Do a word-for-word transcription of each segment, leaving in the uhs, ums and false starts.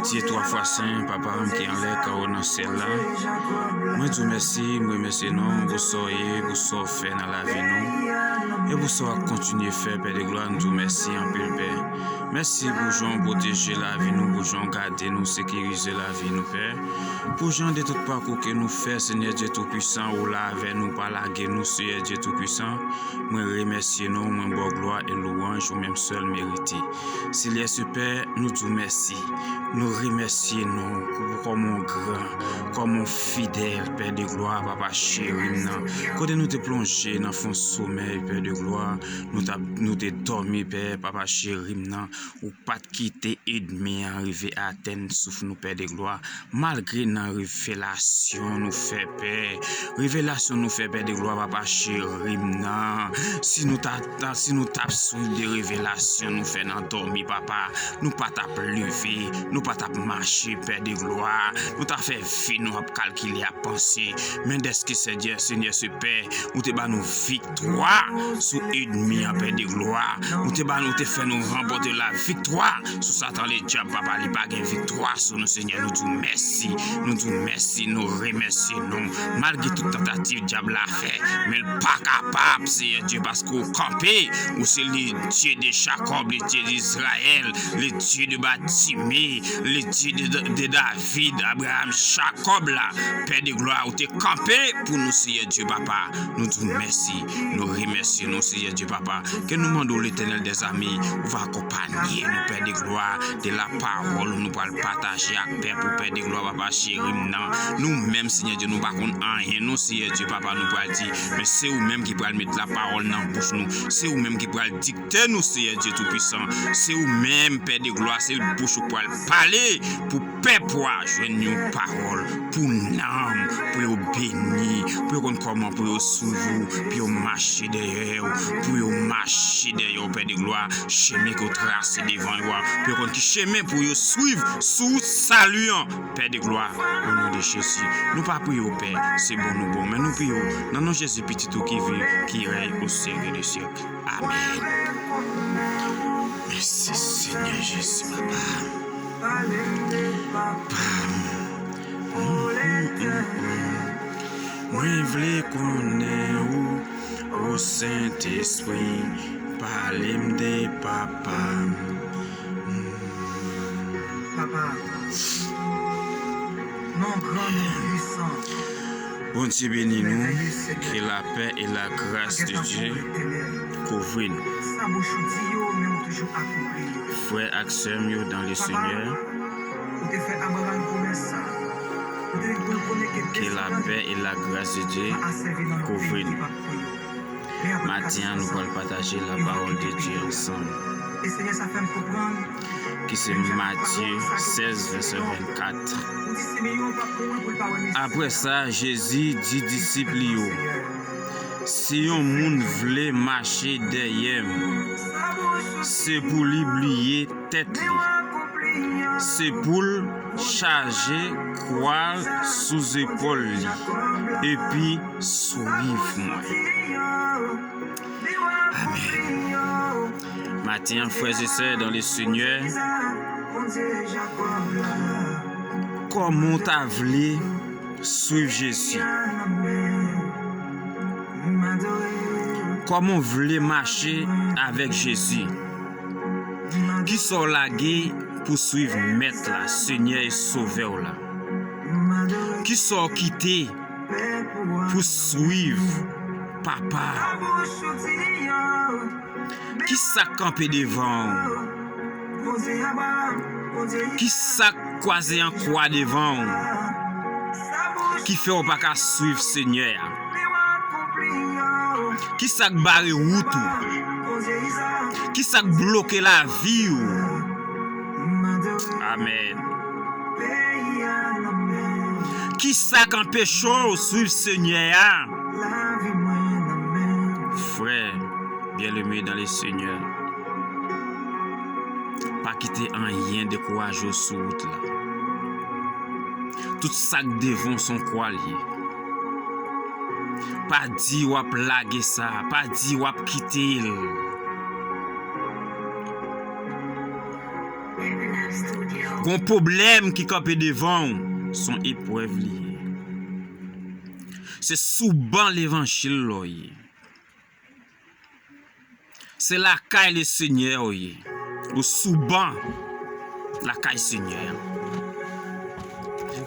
Dye twa fwa sen, Papa m ki anlè, k anwo nan syèl la. Mwen di w mèsi, m remèsye non w pou sa w ye, pou sa w fè nan lavi nou, e pou sa w ap kontinye fè, Pè de glwa, nou di w mèsi anpil, Pè. Mèsi pou jan w pwoteje lavi nou, pou jan w gade nou, sekirize lavi nou, Pè. Pou jan de tout pakou ke nou fè, Senyè Dye Toupisan, ou la avè nou, pa lage nou, Senyè Dye Toupisan. Mwen remèsye non w, mwen ba w glwa e lwanj ou menm sèl merite. Senyè Sipè, nou di w mèsi. Nou remèsye non w pou kòman w gran, kòman w fidèl, Pè de glwa, Papa cheri m nan. Kote nou te plonje nan fon somèy, Pè de glwa, nou t ap, nou te dòmi, Pè, Papa cheri m nan. Ou pa t kite ènmi an rive atenn souf nou, Pè de glwa. Malgre nan revelasyon nou fè, Pè, revelasyon nou fè, Pè de glwa, Papa cheri m nan. Si nou ta, ta, si nou t ap swiv de revelasyon nou fè nan dòmi, Papa, nou pa t ap leve, nou pa t ap mache, Pè de glwa. Nou ta fè vi nou ap kalkile, ap panse. Men dèske Senyè, Senyè Sipè, ou te ba nou viktwa sou ènmi an, Pè de glwa. Ou te ba nou, ou te fè nou ranpòte laviktwa sou Satan ledyab, Papa, li pa gen viktwa sou nou, Senyè. Nou di w mèsi, nou di w mèsi, nou remèsye non w. Malgre tout tantativ dyab la fè, men l pa kapab, Senyè Dye, paske w kanpe. Ou se le Dye de Jakòb, le Dye de Izrayèl, le Dye de Batime, le Dye de, de David, Abraham, Jakòb la. Pè de glwa, ou te kanpe pou nou, Senyè Dye, Papa. Nou di w mèsi, nou remèsye non w, Senyè Dye, Papa. Ke nou mande w, Letènèl dèzame, ou va akonpanye nou, Pè de glwa, de lapawòl nou pral pataje ak pèp ou, Pè de glwa, Papa cheri m nan. Nou menm, Senyè Dye, nou pa konn anyen, non, Senyè Dye, Papa, nou pral di. Men se ou menm ki pral met lapawòl nan bouch nou. Se ou menm ki pral dikte nou, Senyè Dye Toupisan. Se ou menm, Pè de glwa, se bouch ou k pral pale pou pèp ou a jwenn yon pawòl pou nanm, pou yo beni, pou yo konn kòman pou yo swiv ou, pou yo mache dèyè ou, pou yo mache dèyè ou, Pè de glwa, chemen ke w trase devan yo a, pou yo konn ki chemen pou yo swiv sou wout sali an, Pè de glwa, o non de Jezi. Nou pa priye w, Pè, se bon nou bon, men nou priye w nan non Jezi, Pitit ou ki viv, ki rèy o syèk de syèk. Amèn. Mèsi, Senyè Jezi, Papa. Papa m. Mwen vle konnen ou, o Sentespri, pale m de Papa m. Papa, non gran, non pwisan. Bondye beni nou. Que la paix et la grâce de Dieu couvre nous. Frè ak sè m yo dans le Seigneur, que la paix et la grâce de Dieu couvre nous. Maten an, nou pral pataje lapawòl de Dye ansanm, ki se Matye sèz, vèsè vennkat. Apre sa, Jezi di disip li yo, si yon moun vle mache dèyè m, se pou li bliye tèt li. Se pou l chaje kwa l sou zepòl li, epi swiv mwen. Amèn. Maten an, frè e sè dans le Seigneur, kòman w ta vle swiv Jezi? Kòman w vle mache avèk Jezi? Kisa w lage pou swiv Mèt la, Senyè e Sovè w la? Kisa w kite pou swiv Papa a? Kisa k kanpe devan w? Kisa k kwaze an kwa devan w ki fè w pa ka swiv Senyè a? Kisa k bare wout ou? Kisa k bloke lavi w? Amèn. Kisa k anpeche w swiv Senyè a? Frè byeneme dans le Seigneur, pa kite anyen dekouraje w sou wout la. Tout sa k devan w se yon kwa l ye. Pa di w ap lage sa, pa di w ap kite l. Gon pwoblèm ki kanpe devan w, se yon eprèv li ye. Se sou ban levanjil la w ye. Se lakay Lesenyè w ye. Ou sou ban lakay Senyè a.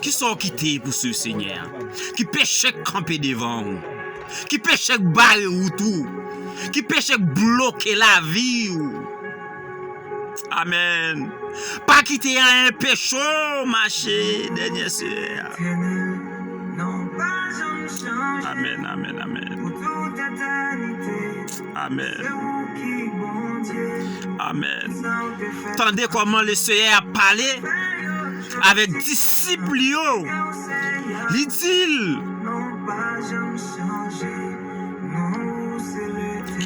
Kisa w kite pou swiv Senyè a? Ki peche k kanpe devan w? Ki peche k bare wout ou? Ki peche k bloke lavi w? Amèn. Pa kite anyen peche w mache dèyè Senyè a. Amèn, amèn, amèn. Amèn. Amèn. Tande kòman Lesenyè a pale avèk disip li yo. Li di l,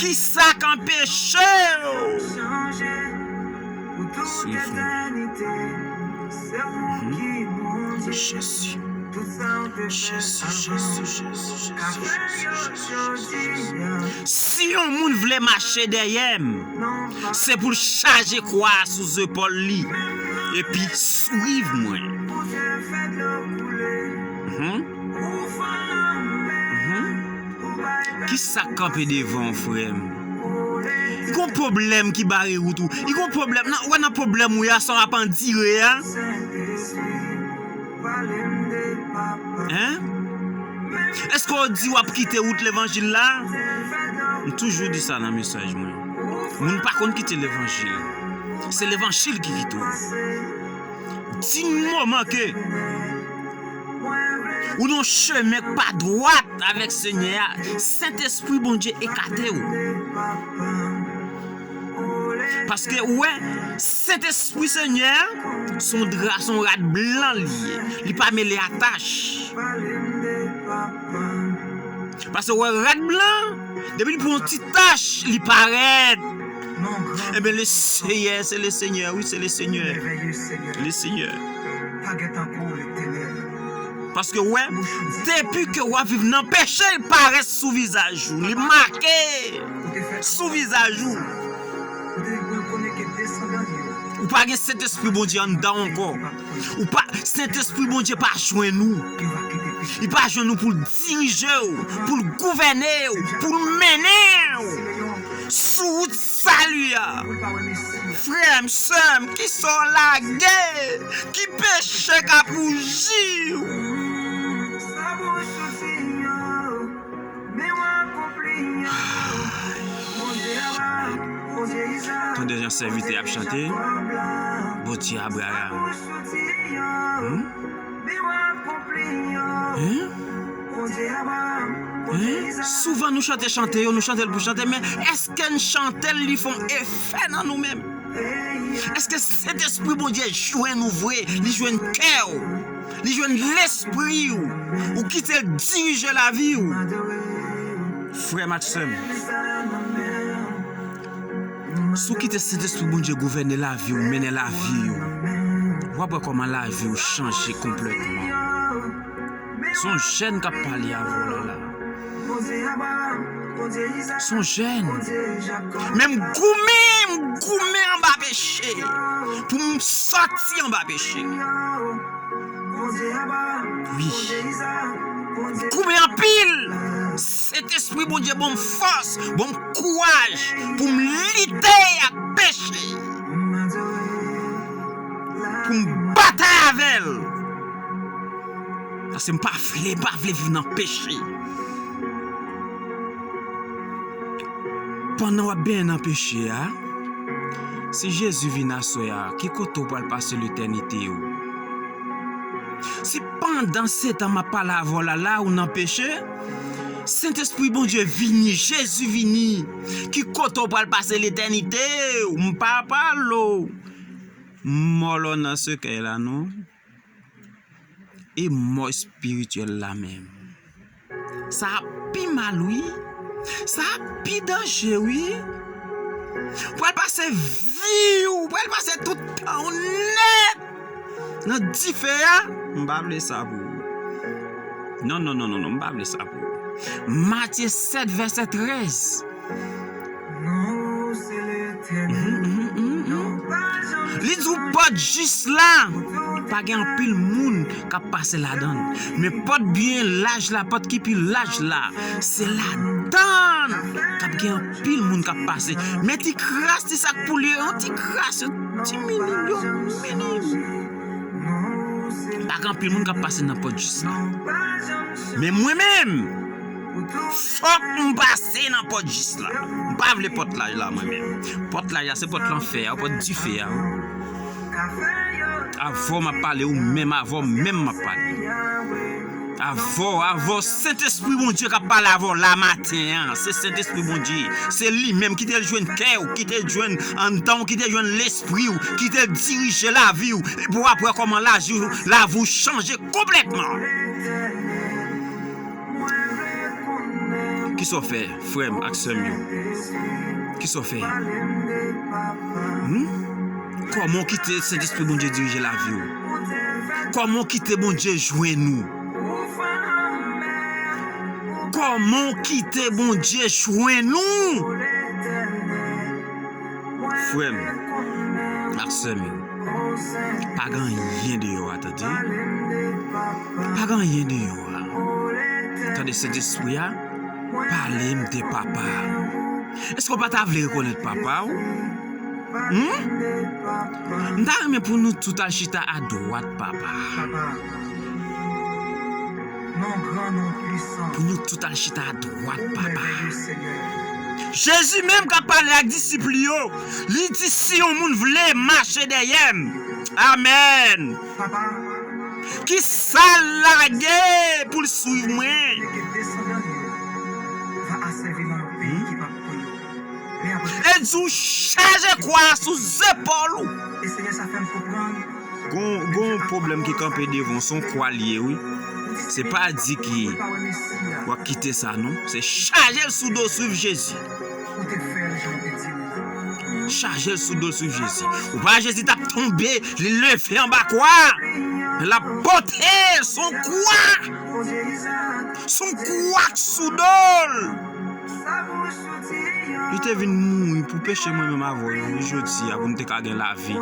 kisa k anpeche w swiv mwen? Jezi. Jezi, Jezi, Jezi, Jezi, Jezi, Jezi, Jezi. Si yon moun vle mache dèyè m, se pou l chaje kwa a sou zepòl li, epi swiv mwen. Mhm. Mhm. Kisa k kanpe devan w, frè m? Gon pwoblèm ki bare wout ou. Gon pwoblèm. Nan, ou wè nan pwoblèm ou ye a, sa w ap andire a? Hein? Èske w di w ap kite wout levanjil la? M toujou di sa nan mesaj mwen. Moun pa konn kite levanjil. Se levanjil ki kite w. Di moman ke ou nan chemen k pa dwat avèk Senyè a, Sentespri Bondye ekate w. Paske ou wè, Sentespri Senyè a, se yon dra, se yon rad blan li ye. Li pa mele a tach. Paske ou wè rad blan, depi li pran yon ti tach, li parèt. Ebyen, Lesenyè, se Lesenyè, wi, se Lesenyè. Lesenyè. Paske, ou wè, depi ke w ap viv nan peche, li parèt sou vizaj ou, li make sou vizaj ou. Ou pa gen Sentespri Bondye anndan w ankò. Ou pa, Sentespri Bondye pa jwenn ou. Li pa jwenn ou pou l dirije w, pou l gouvène w, pou l mennen w sou wout sali a. Frè m, sè m, kisa w lage? Ki peche k ap wouji w? Tande jan sèvitè ap chante, Bondye Abraram. Hmm? Hein? Hein? Souvan nou chante chante yo, nou chante l pou chante, men èske n chante l, li fè yon efè nan nou menm? Èske Sentespri Bondye jwenn ou vre? Li jwenn kè w. Li jwenn lespri w. Ou kite l dirije lavi w. Frè m ak sè m, si w kite Sentespri Bondye gouvène lavi w, mennen lavi w, w ap wè kòman lavi w chanje konplètman. Se yon jèn k ap pale avè w la la. Se yon jèn. Men m goumen, m goumen anba peche. Pou m sòti anba peche. Wi. M goumen anpil. Sentespri Bondye ban m fòs, ban m kouraj pou m lite ak peche. Pou m batay avè l. Paske m pa vle, m pa vle viv nan peche. Pandan w ap benyen nan peche a, si Jezi vin aswè a, ki kote w pral pase letènite w? Si pandan se tan m ap pale avè w la, la ou nan peche, Sentespri Bondye vini, Jezi vini, ki kote w pral pase letènite w? M pa pale w mò lò nan sekèy la non. E mò espirityèl la menm. Sa ap pi mal wi. Sa ap pi danje wi. Ou pral pase vi w, ou pral pase tout tan w nèt nan dife a. M pa vle sa pou ou. Non, non, non, non, non, m pa vle sa pou ou. Matye sèt, vèsè trèz. Li di w pa Jis la, pa gen anpil moun k ap pase ladan l. Men pòt byen laj la, pòt ki pi laj la, se ladan l k ap gen anpil moun k ap pase. Men ti kras, ti sak poul yo, yon ti kras, yon ti minim, yon minim. Pa gen anpil moun k ap pase nan pòt jis la. Men mwen menm, fòk m pase nan pòt jis la. M pa vle pòt laj la, mwen menm. Pòt laj la, se pòt lanfè a, pòt dife a. Avè w m ap pale, ou menm avè w menm m ap pale. Avè w, avè w, Sentespri Bondye k ap pale avè w la maten an. Se Sentespri Bondye. Se li menm ki te jwenn kè w, ki te jwenn anndan w, ki te jwenn lespri w, ki te dirije lavi w. Epi w ap wè kòman lavi w, lavi w chanje konplètman. Kisa w fè, frè m ak sè m yo? Kisa w fè? Hmm? Kòman w kite Sentespri Bondye dirije lavi w? Kòman w kite Bondye jwenn ou? Kòman w kite Bondye jwenn ou? Frè m ak sè m yo, pa gen anyen deyò a, tande. Pa gen anyen deyò a. Tande, Sentespri a, pale m de papa. Èske w pa ta vle rekonèt papa w? Hmm? M ta renmen pou nou tout al chita adwat papa. Papa, non gran, non pwisan. Pou nou tout al chita adwat papa. Mèvèye Senyè. Jezi menm k ap pale ak disip li yo, li di, "Si yon moun vle mache dèyè m, amèn." Papa. Ki sa l lage pou l swiv mwen? Ke desandan yo va asèvi nan yon peyi ki p ap pou yo. Men apre. E di w chaje kwa a sou zepòl ou. E Senyè, sa fè m konprann. Gon, gon pwoblèm ki kanpe devan w, se yon kwa l ye, wi. Se pa di ki w ap kite sa, non. Se chaje l sou do, swiv Jezi. Ou te fè l jan w te di m. Chaje l sou do l, swiv Jezi. Ou pa wè Jezi t ap tonbe, li leve anba kwa. L ap pote l, se yon kwa. Se yon kwa k sou do l. Li te vin mouri pou peche mwen menm avè w yo, wi, jodi a, pou n te ka gen lavi.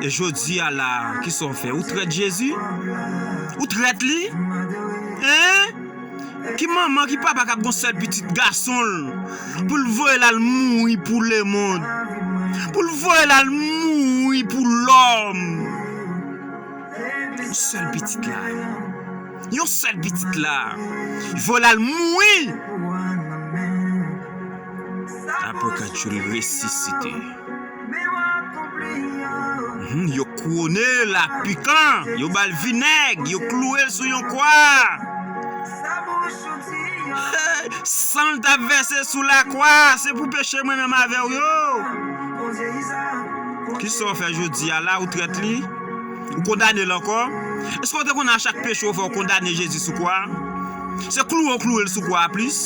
E jodi a la, kisa w fè? Ou trèt Jezi? Ou trèt li? Hein? Ki manman, ki papa k ap gon sèl pitit gason l, pou l voye l al mouri pou lemonn, pou l voye l al mouri pou lòm? Yon sèl pitit la, yon sèl pitit la, voye l al mouri. Apre kat jou, l resisite. Mhm, yo kouwone l ak pikan, yo ba l vinèg, yo klouwe l sou yon kwa. Hey, san l t ap vèse sou lakwa, se pou peche mwen menm avè w yo. Kisa w fè jodi a la, ou trèt li? Ou kondane l ankò? Èske w te konnen a chak peche w fè, w kondane Jezi sou kwa a? Se klouwe w klouwe l sou kwa a plis.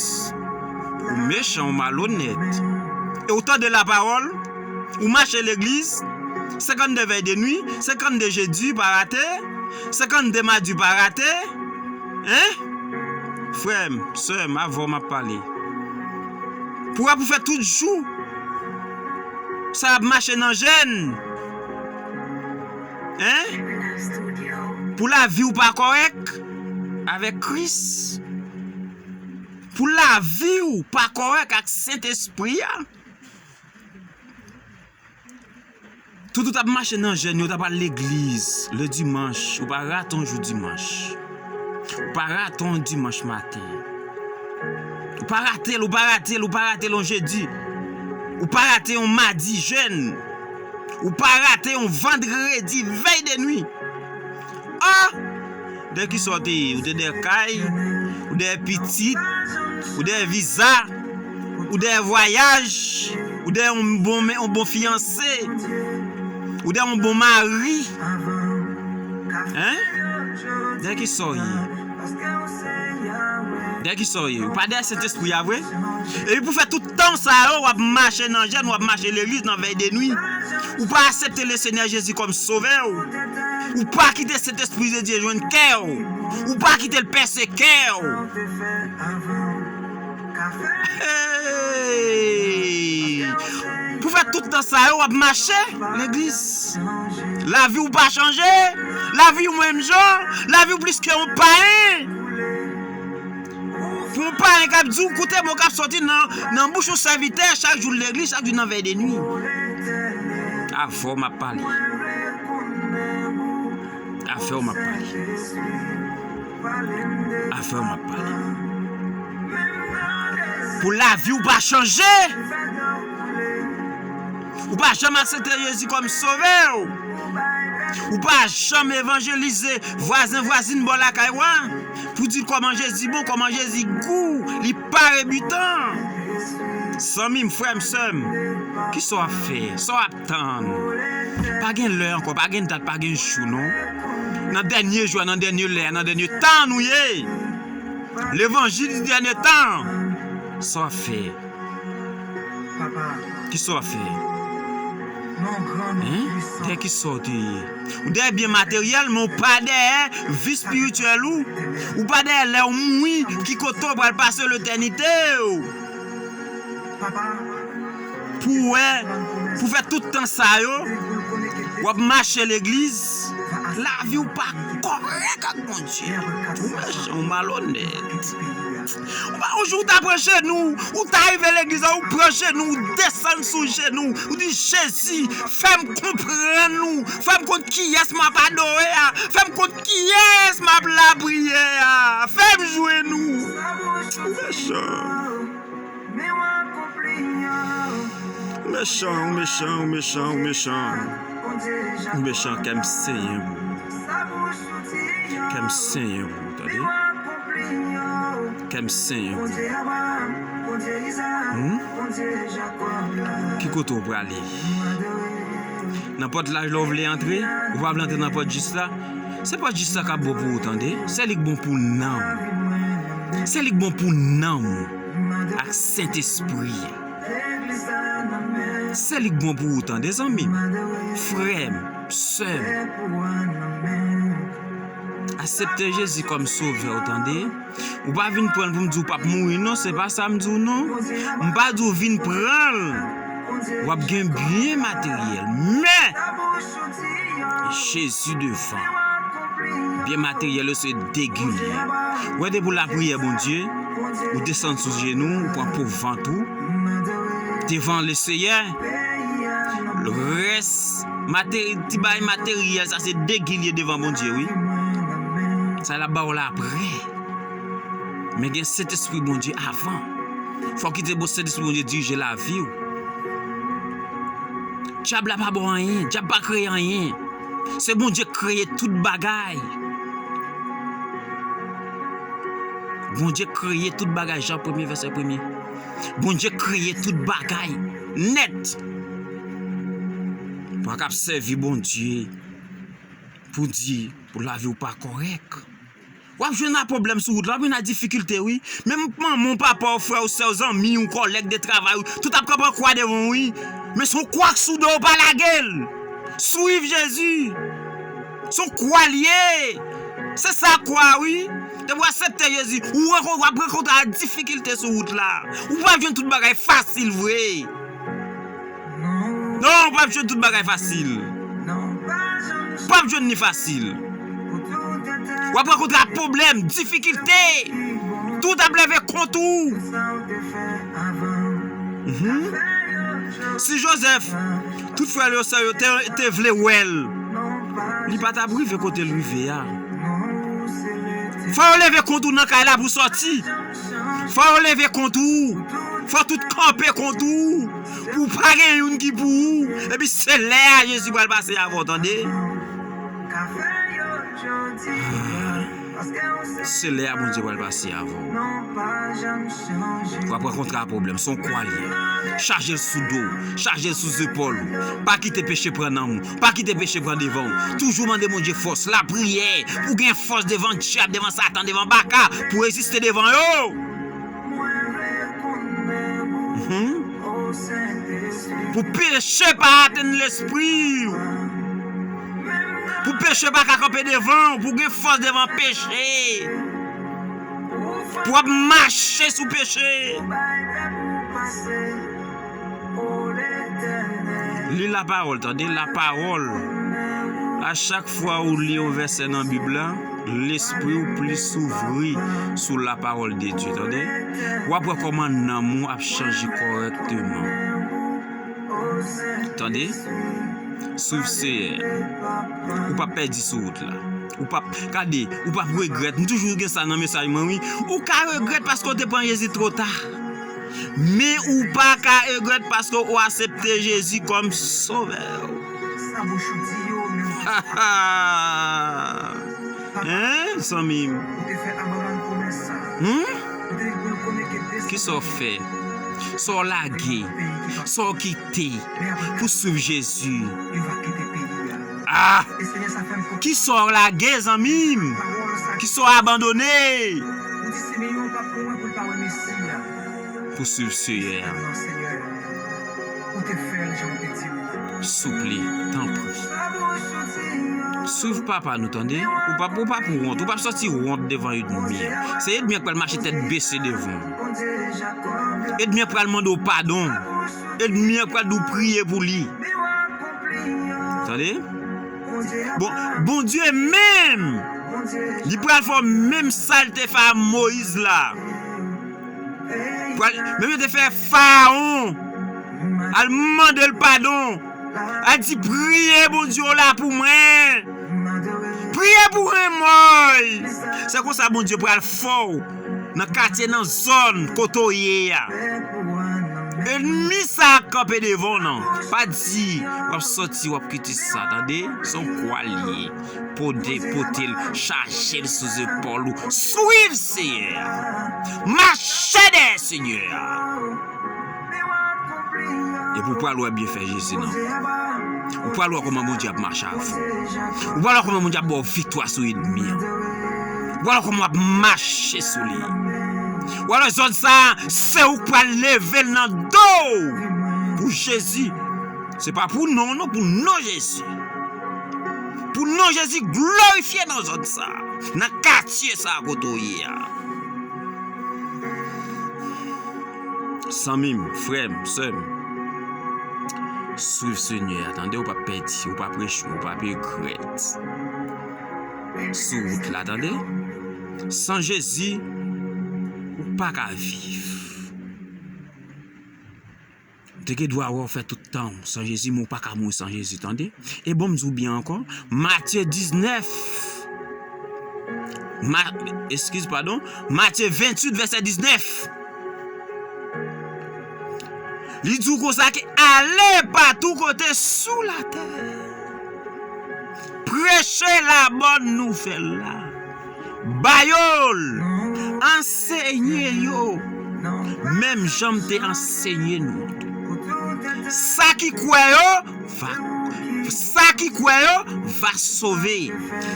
Ou mechan, ou malonèt. E ou tande lapawòl? Ou mache legliz? Senkannde vèy de nwi, senkannde jedi pa rate, senkannde madi pa rate. Hein? Frè m, sè m, avè w m ap pale. Pou w ap fè tout jou sa ap mache nan jèn. Hein? Pou lavi w pa kòrèk avèk Kris. Pou lavi w pa kòrèk ak Sentespri a. Tout ou t ap mache nan jèn yo, ou t ap al legliz le dimanch, ou pa rate yon jou dimanch. Ou pa rate yon dimanch maten. Ou pa rate l, ou pa rate l, ou pa rate l yon jedi. Ou pa rate yon madi jèn. Ou pa rate yon vandredi vèy de nwi. Ah! Dèyè kisa w te ye? Ou te dèyè kay, ou dèyè pitit, ou dèyè viza, ou dèyè vwayaj, ou dèyè yon bon, men, yon bon fiyanse, ou dèyè yon bon mari. Hein? Dèyè kisa w ye? Dèyè kisa w ye? Ou pa dèyè Sentespri a vre? Epi pou fè tout tan sa yo, w ap mache nan jèn, w ap mache legliz nan vèy de nwi. Ou pa aksepte Lesenyè Jezi kòm Sovè w. Ou pa kite Sentespri de Dye jwenn kè w. Ou pa kite l pèse kè w. Hey! Pou fè tout tan sa yo, w ap mache legliz. Lavi w pa chanje. Lavi w menm jan. Lavi w plis ke yon payen. Pou yon payen k ap di w, koute mo k ap sòti nan, nan bouch yon sèvitè chak jou legliz, chak jou nan vèy de nwi. Avè w m ap pale. Avè w m ap pale. Afè w m ap pale. Pou lavi w pa chanje. Ou pa janm aksepte Jezi kòm sovè w. Ou pa janm evanjelize vwazen vwazin bò lakay ou a. Pou di kòman Jezi bon, kòman Jezi gou, li pa rebitan. Zanmi m, frè m, sè m, kisa w ap fè? Sa w ap tann? Pa gen lè ankò, pa gen dat, pa gen jou non. Nan dènye jou a, nan dènye lè a, nan dènye tan nou ye. Levanjil di dènye tan. Sa w ap fè? Kisa w ap fè? Hein? Dèyè kisa w te ye? Ou dèyè byen materyèl, men w pa dèyè vi espirityèl ou. Ou pa dèyè lè w mouri, ki kote w pral pase letènite w. Pou w wè, pou fè tout tan sa yo, w ap mache legliz, lavi w pa kòrèk ak Bondye. Ou mechan, ou malonèt. Ou pa, yon jou w ta pran jenou, ou ta rive legliz la, ou pran jenou, ou desann sou jenou, ou di, Jezi, fè m konprann ou, fè m konn kiyès m ap adore a, fè m konn kiyès m ap lapriyè a, fè m jwenn ou. Ou mechan. Ou mechan, ou mechan, ou mechan, ou mechan. Ou mechan, kè m senyen pou ou. Kè m senyen pou ou, tande? Kè m senyen pou ou. Hmm? Ki kote w prale? Nan pòt laj la w vle antre? Ou pa vle antre nan pòt jis la? Se pòt jis la k ap bon pou ou, tande? Se li k bon pou nanm. Se li k bon pou nanm ou ak Sentespri a. Se li k bon pou ou, tande, zanmi m, frè m, sè m. Aksepte Jezi kòm sovè w, tande. Ou pa vin pran l pou m di w p ap mouri, non, se pa sa m di w, non. M pa di w vin pran l, w ap gen byen materyèl. Men, Jezi devan. Byen materyèl yo se degilye. Wè depi w lapriyè Bondye, ou desann sou jenou, ou pran po vant ou, devan Leseyè. Rès, mate-, ti bagay materyèl, sa se degilye devan Bondye, wi. Sa l ap ba w la aprè. Men gen Sentespri Bondye avan. Fò w kite bon Sentespri Bondye dirije lavi w. Dyab la pa ba w anyen, dyab pa kreye anyen. Se Bondye k kreye tout bagay. Bondye kreye tout bagay, Jan premye, vèsè premye. Bondye kreye tout bagay nèt. Ou pa kab sèvi Bondye pou di pou lavi w pa kòrèk. W ap jwenn ak pwoblèm sou wout la, w ap jwenn ak difikilte, wi. Menm manman w, papa w, frè w, sè w, zanmi w, kòlèg de travay ou, tout ap kanpe an kwa devan w, wi. Men se yon kwa k sou do w, pa lage l. Swiv Jezi. Se yon kwa l ye. Se sa kwa, wi. Depi w aksepte Jezi, ou ranko-, w ap rankontre ak difikilte sou wout la. Ou p ap jwenn tout bagay fasil vre. Non, w p ap jwenn tout bagay fasil. W p ap jwenn li fasil. W ap rankontre ak pwoblèm, difikilte. Tout ap leve kont ou. Mhm. Si Jozèf, tout frè l yo, sè yo te, te vle wè l, li pa t ap rive kote l rive a. Fò yo leve kont ou nan kay la pou w sòti. Fò yo leve kont ou. Fò tout kanpe kont ou. Pou pa gen youn ki pou ou. Epi se lè a Jezi pral pase avè w, tande. Se lè a Bondye pral pase avè w. W ap rankontre ak pwoblèm, se yon kwa l ye. Chaje l sou do w, chaje l sou zepòl ou. Pa kite peche pran nanm ou, pa kite peche pran devan w. Toujou mande Bondye fòs, lapriyè, pou gen fòs devan dyab, devan Satan, devan baka, pou reziste devan yo. Mhm. Pou peche pa atenn lespri w. Pou peche pa ka kanpe devan w, pou gen fòs devan peche. Pou w ap mache sou peche. Li lapawòl, tande, lapawòl. A chak fwa ou li yon vèsè nan Bib la, lespri w plis ouvri sou la parole de Dieu, tande? W ap wè kòman nanm ou ap chanje kòrèkteman. Tande? Swiv Seyè. Ou p ap pèdi sou wout la. Ou p ap, gade, ou p ap regrèt. M toujou gen sa nan mesaj mwen, wi. Ou ka regrèt paske w te pran Jezi twò ta. Men ou pa ka regrèt paske w aksepte Jezi kòm sovè w. Sa bouch ou di yo, men ou Hein, zanmi m? Ou te fè Abraram pwomès sa. Hmm? Ou te di pou l konnen ke desandan Kisa w fè? Sa w lage? Sa w kite pou swiv Jezi? Yo va kite peyi a. Ah! E Senyè sa fè m konprann Kisa w lage, zanmi m? Pawòl sa Kisa w abandone? Ou di Simeyon p ap mouri pou l pa wè Mesi a. Pou swiv Seyè a. Sèlman, Senyè, ou te fè l jan ou te di m. Souple, tanpri. Swiv papa nou, tande. Ou p ap, ou p ap wont. Ou p ap santi wont devan ènmi an. Se ènmi an k pral mache tèt bese devan w. Ènmi an pral mande w padon. Ènmi an pral di w priye pou li. Tande? Bon, Bondye menm, li pral fè w menm sa l te fè a Moyiz la. Pral, menm yo te fè Farawon al mande l padon, al di, "Priye Bondye w la pou mwen. Priye pou mwen, Moyiz." Se konsa Bondye pral fè w nan katye, nan zòn kote w ye a. Ènmi sa ap kanpe devan w nan. Pa di w ap sòti, w ap kite sa, tande? Se yon kwa l ye. Pote, pote l, chaje l sou zepòl ou. Swiv Seyè a. Mache dèyè Seyè a. Epi w pral wè byenfè Jezi nan. Ou pral wè kòman Bondye ap mache avè w. Ou pral wè kòman Bondye ap ba w viktwa sou ènmi an. Ou pral wè kòman w ap mache sou li. Ou pral wè zòn sa a, se ou k pral leve l nan do w. Pou Jezi. Se pa pou non w non, pou non Jezi. Pou non Jezi glorifye nan zòn sa a, nan katye sa a kote w ye a. Zanmi m, frè m, sè m, swiv Senyè a, tande, ou p ap pèdi, ou p ap echwe, ou p ap regrèt. Sou wout la, tande. San Jezi, ou pa ka viv. Ou te gen dwa wè w fè tout tan w san Jezi, men ou pa ka mouri san Jezi, tande. E bon, m di w byen ankò, Matye diznèf, Ma, eskiz, padon, Matye venntuit, vèsè diznèf. Li di w konsa ke ale patou kote sou latè. Preche labòn nouvèl la. Ba yo l. Ansenye yo. Menm jan m te ansenye nou. Sa ki kwè yo va, sa ki kwè yo va sove.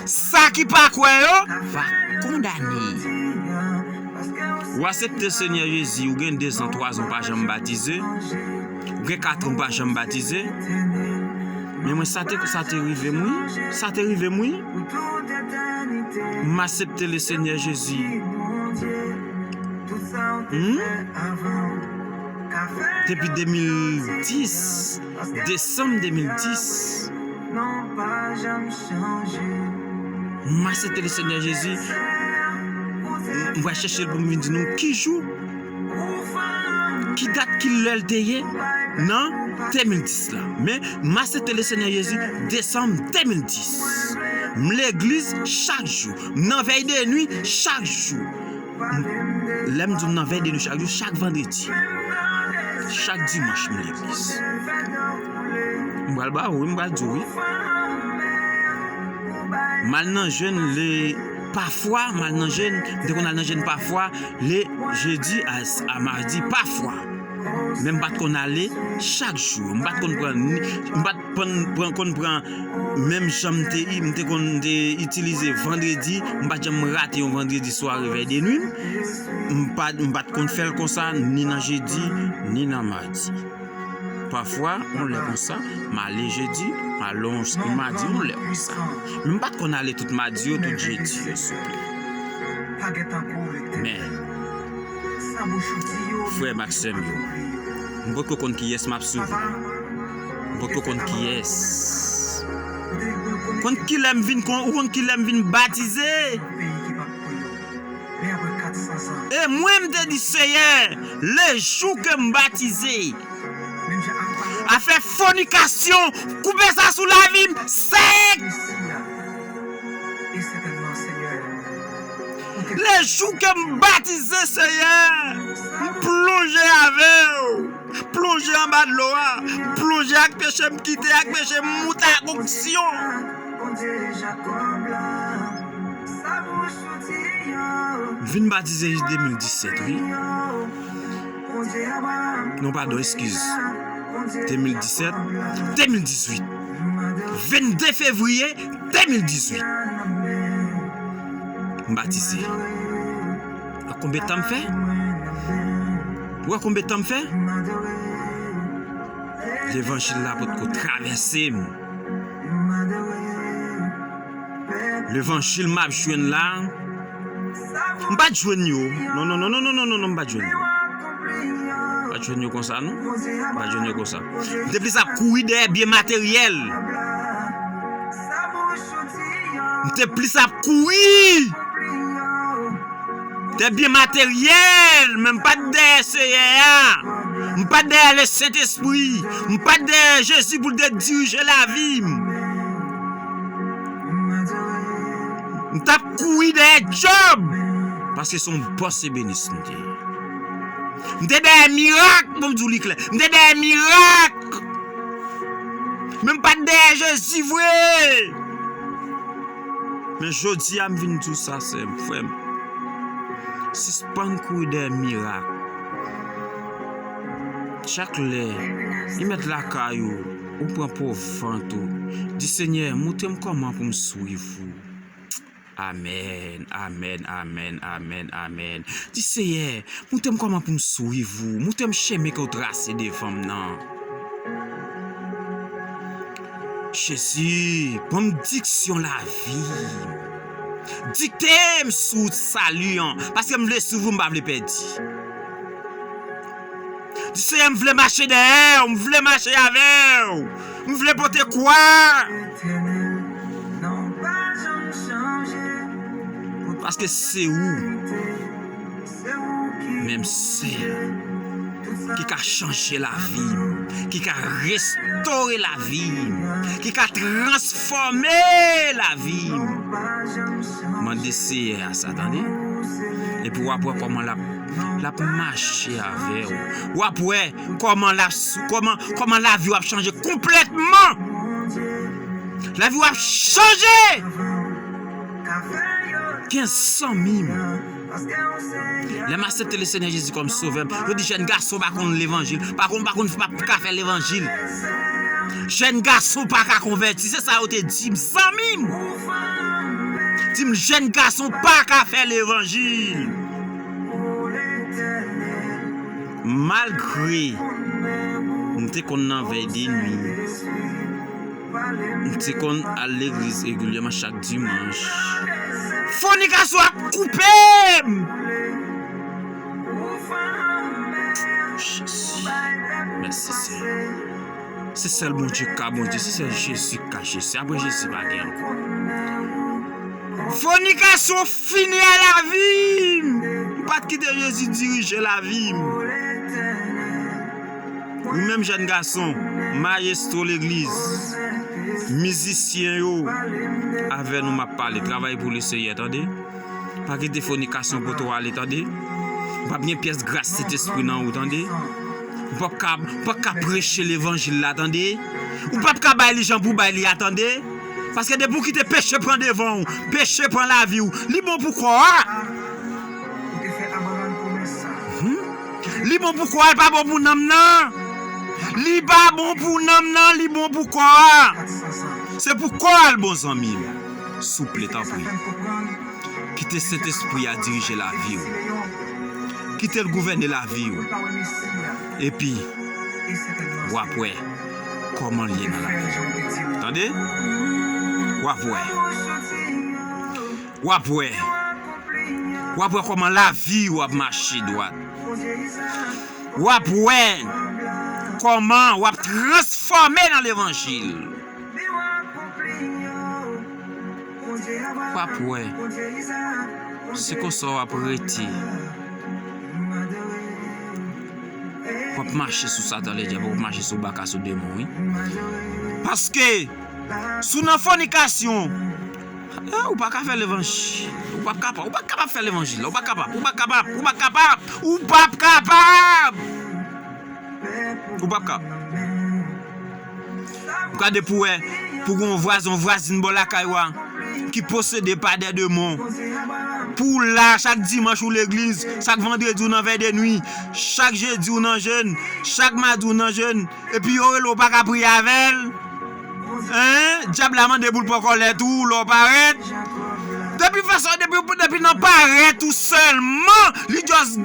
Sa ki pa kwè yo va kondane. Ou aksepte Senyè Jezi, ou gen dezan, twazan, ou pa janm batize. Ou gen katran, ou pa janm batize. Men mwen, sa te, sa te rive m, wi. Sa te rive m, wi. M aksepte le Senyè Jezi. Hmm? Depi de mil dis, desanm de mil dis. M aksepte le Senyè Jezi. M, m pral chèche l pou m vin di nou ki jou, ki dat, ki lè l te ye nan de mil dis la. Men, m aksepte le Senyè Jezi desanm de mil dis. M legliz chak jou. M nan vèy de nwi chak jou. M, lè m di w m nan vèy de nwi chak jou, chak vandredi. Chak dimanch, m legliz. M pral ba ou, wi, m pral di w, wi. M al nan jèn le, pafwa, m al nan jèn, m te konn al nan jèn pafwa, le jedi a, a madi, pafwa. Men m pa t konn ale chak jou. M pa t konn pran ni, m pa t pran, pran, konn pran, menm jan m te, m te konn te itilize vandredi, m pa t janm rate yon vandredi swa revèy de nwi m. M pa, m pa t konn fè l konsa, ni nan jedi, ni nan madi. Pafwa, yon lè konsa, m ale jedi, m ale yon, yon madi, yon lè konsa. Men m pa t konn ale tout madi yo, tout jedi yo, souple. Men, frè m ak sè m yo, m potko konn kiyès m ap swiv la. M potko konn kiyès. Konn kilè m vin kon, ou konn kilè m vin batize? E mwen, m te di, Seyè, le jou ke m batize, afè fònikasyon, koupe sa sou lavi m, sèk! Le jou ke m batize, Seyè, m plonje avè w. Plonje anba dlo a. Plonje ak peche m, kite ak peche m, moute ak onksyon. M vin batize de mil disèt, wi. Non, padon, eskiz. De mil disèt, de mil dizuit. Vennde fevriye de mil dizuit. M batize. Wè konbyen tan m fè? Wè konbyen tan m fè? Levanjil la potko travèse m. Levanjil m ap jwenn la, m pa t jwenn yo. Non, non, non, non, non, non, non, non, m pa t jwenn yo. M pa t jwenn yo konsa, non. M pa t jwenn yo konsa. M te plis ap kouri dèyè byen materyèl. M te plis ap kouri dèyè byen materyèl, men m pa t dèyè Seyè a. M pa t dèyè Lesentespri. M pa t dèyè Jezi pou l te dirije lavi m. M t ap kouri dèyè djòb, paske se yon bòs ebenis m te ye. M te dèyè mirak, bon, m di w li klè. M te dèyè mirak. Men m pa t dèyè Jezi vre. Men jodi a, m vin di w sa, sè m, frè m. Sispann kouri dèyè mirak. Chak lè, li mèt lakay ou, ou pran po vant ou. Di, Senyè, moutre m kòman pou m swiv ou. Amèn, amèn, amèn, amèn, amèn. Di, Seyè, moutre m kòman pou m swiv ou. Moutre m chemen ke w trase devan m nan. Jezi, ban m diksyon lavi. Dikte m sou wout sali an, paske m vle swiv ou, m pa vle pèdi. Di, Seyè, m vle mache dèyè w, m vle mache avè w, m vle pote kwa. Paske se ou, menm sèl, ki ka chanje lavi m, ki ka restore lavi m, ki ka transfòme lavi m. Mande Seyè a sa, tande. Epi w ap wè kòman l ap, l ap mache avè w. W ap wè kòman l ap, kòman, kòman lavi w ap chanje konplètman. Lavi w ap chanje. Gen zanmi m. Lè m aksepte Lesenyè Jezi kòm Sovè m, yo di jèn gason pa konn levanjil, pa konn, pa konn, pa ka fè levanjil. Jèn gason pa ka konvèti, se sa yo te di m, zanmi m. Di m, jèn gason pa ka fè levanjil. Malgre m te konn nan vèy de nwi, m te konn al legliz regilyèman chak dimanch. Fònikasyon ap koupe m! Jezi. Mèsi, Senyè. Se sèl Bondye k ka Bondye, se sèl Jezi k ka Jezi. Apre Jezi, pa gen ankò. Fònikasyon fini a lavi m. M pa t kite Jezi dirije lavi m. Ou menm jèn gason, mayestwo legliz, mizisyen yo, avè nou m ap pale, travay pou Leseyè, tande. Pa kite fònikasyon pote w ale, tande. Ou p ap gen pyès gras Sentespri nan ou, tande. Ou p ap ka, ou p ap ka preche levanjil la, tande. Ou p ap ka bay li jan pou bay li a, tande. Paske depi w kite peche pran devan w, peche pran lavi w, li bon pou kò a. Hmm? Li bon pou kò a, li pa bon pou nanm nan. Li pa bon pou nanm nan, li bon pou kò a. Se pou kò a l bon, zanmi m. Souple, tanpri. Kite Sentespri a dirije lavi w. Kite l gouvène lavi w. Epi, w ap wè kòman l ye nan lavi w. Tande? W ap wè. W ap wè. W ap wè kòman lavi w ap mache dwat. W ap wè kòman w ap transfòme nan levanjil. W ap wè. Se konsa w ap rete. W ap mache sou Satan Ledyab, w ap mache sou baka, sou demon, wi. Paske, si w nan fònikasyon, eh, ou pa ka fè levanjil. Ou pa kapab, ou pa kapab fè levanjil la. Ou pa kapab, ou pa kapab, ou pa kapab, ou p ap kapab. Ou p ap kapab. Ou gade pou wè, pou gen yon vwazen, yon vwazin bò lakay ou a, ki posede pa de demon. Pou w la, chak dimanch ou legliz, chak vandredi ou nan vèy de nwi, chak jedi ou nan jèn, chak madi ou nan jèn, epi yo rele w pa ka priye avè l. Hein? Dyab la mande pou l pran kòlèt ou, lè w parèt. Depi fason, depi, depi nan parèt ou sèlman, li just,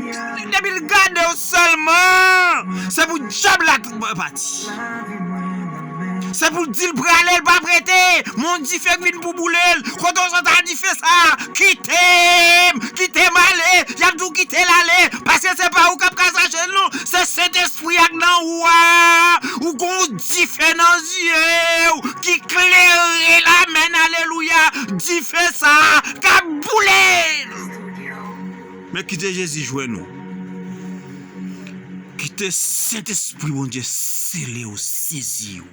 depi l gade w sèlman, se pou dyab la t-, pati. Se pou l di l prale, l p ap rete. Men yon dife k vin pou boule l. Kote w sot a dife sa? Kite m! Kite m ale! Y ap di w kite l ale. Paske se pa ou k ap ka chache l non. Se Sentespri a k nan ou a. Ou gon dife nan zye w ki klere l. Amèn, alelouya. Dife sa a k ap boule l. Men kite Jezi jwenn ou. Kite Sentespri Bondye sele w, sezi w.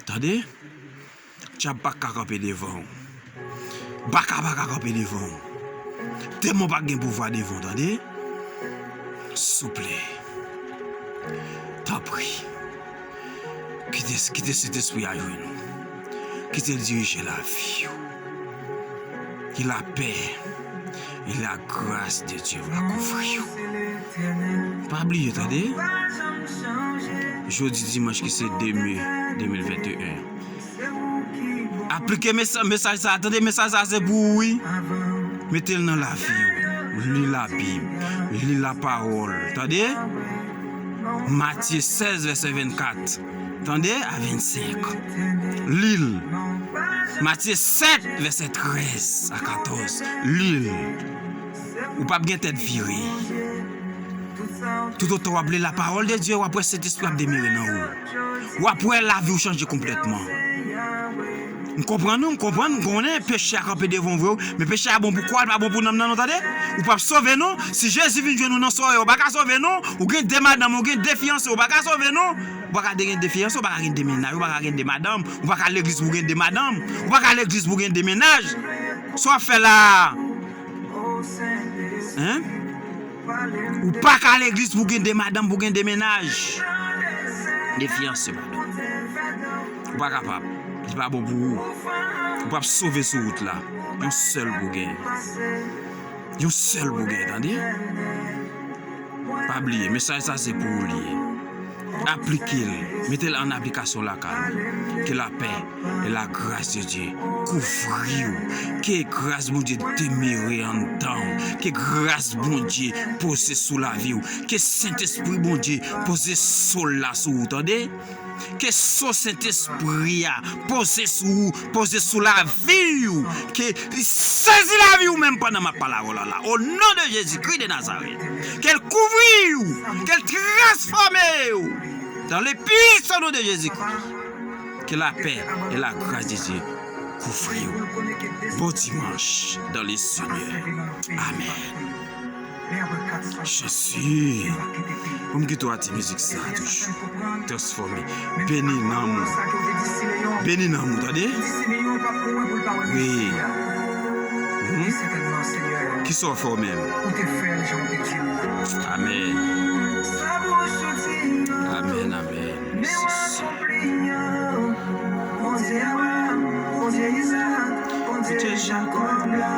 Tande? Dyab pa ka kanpe devan w. Baka pa ka kanpe devan w. Demon pa gen pouvwa devan w, tande? Souple. Tanpri. Kite, kite Sentespri a jwenn ou. Kite l dirije lavi w. Ke lapè e lagras de Dye va kouvri w. Pa bliye, tande? Jodi dimanch ki se de me de mil venteyen. Aplike mesa-, mesaj sa a, tande, mesaj sa a se pou ou, wi. Mete l nan lavi w. Li Labib. Li lapawòl. Tande? Matye sèz, vèsè vennkat. Tande? A vennsenk. Li l. Matye sèt, vèsè trèz a katòz. Li l. Ou p ap gen tèt vire. Toutotan w ap li lapawòl de Dye, w ap wè Sentespri ap demere nan ou. W ap wè lavi w chanje konplètman. M konprann ou, m konprann, m konnen peche a kanpe devan w vre, wi, men peche a bon pou kò a, l pa bon pou nanm nan non, tande? Ou p ap sove non. Si Jezi vin jwenn ou nan sware, ou pa ka sove non. Ou gen de madanm, ou gen de fiyanse, ou pa ka sove non. Ou pa ka de gen de fiyanse, ou pa ka gen de mennaj, ou pa ka gen de madanm, ou pa ka legliz pou gen de madanm, ou pa ka legliz pou gen de mennaj. Sa w ap fè la a? Hein? Ou pa ka legliz pou gen de madanm, pou gen de mennaj. De fiyanse, padon. Ou pa kapab. Li pa bon pou ou. Ou p ap sove sou wout la. Yon sèl pou gen. Yon sèl pou gen, tande? Pa bliye, mesaj sa se pou ou li ye. Aplike l, mete l an aplikasyon lakay ou. Ke lapè e lagras de Dye kouvri w. Ke gras Bondye demere anndan w. Ke gras Bondye poze sou lavi w. Ke Sentespri Bondye poze so l la sou ou, tande? Ke so Sentespri a poze sou ou, poze sou lavi w. Ke li sezi lavi w menm pandan m ap pale avè w la, la. O non de Jezikri de Nazarèt. Ke l kouvri w. Ke l transfòme w. Dans le puissant nom de Jésus-Christ. Ke lapè e lagras de Dye kouvri w. Bon dimanch dans le Seigneur. Amèn. Jezi. Ban m kite w a ti mizik sa a toujou. Transfòme. Beni nanm ou. Beni nanm ou, tande? Wi. Mhm. Kisa w fè w menm? Amèn. Amèn, amèn. Bondye Abraram, Bondye Izak, Bondye Jakòb la.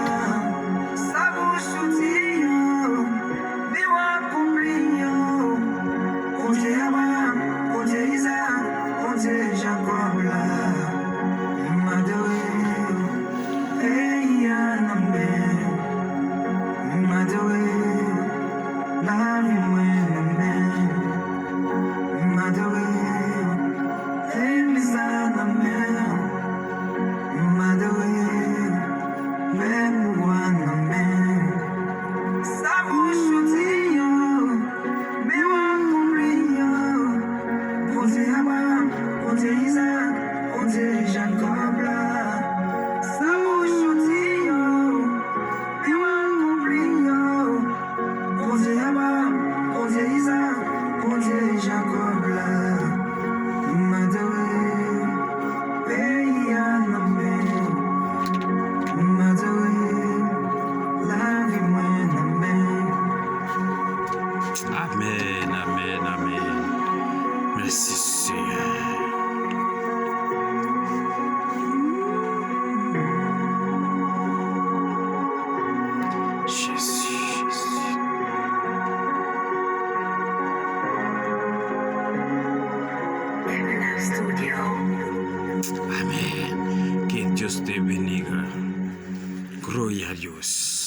Sa bouch ou di yo, men w akonpli yo. Bondye Abraram, Bondye Izak, Bondye Jakòb la. M adore w, peyi a nan men w. M adore w, lavi mwen nan men w. M adore w, legliz la nan men w. M adore w, lè nou Mèsi, Senyè. Jezi. Amèn. Que Dios te bendiga. Gloria a Dios.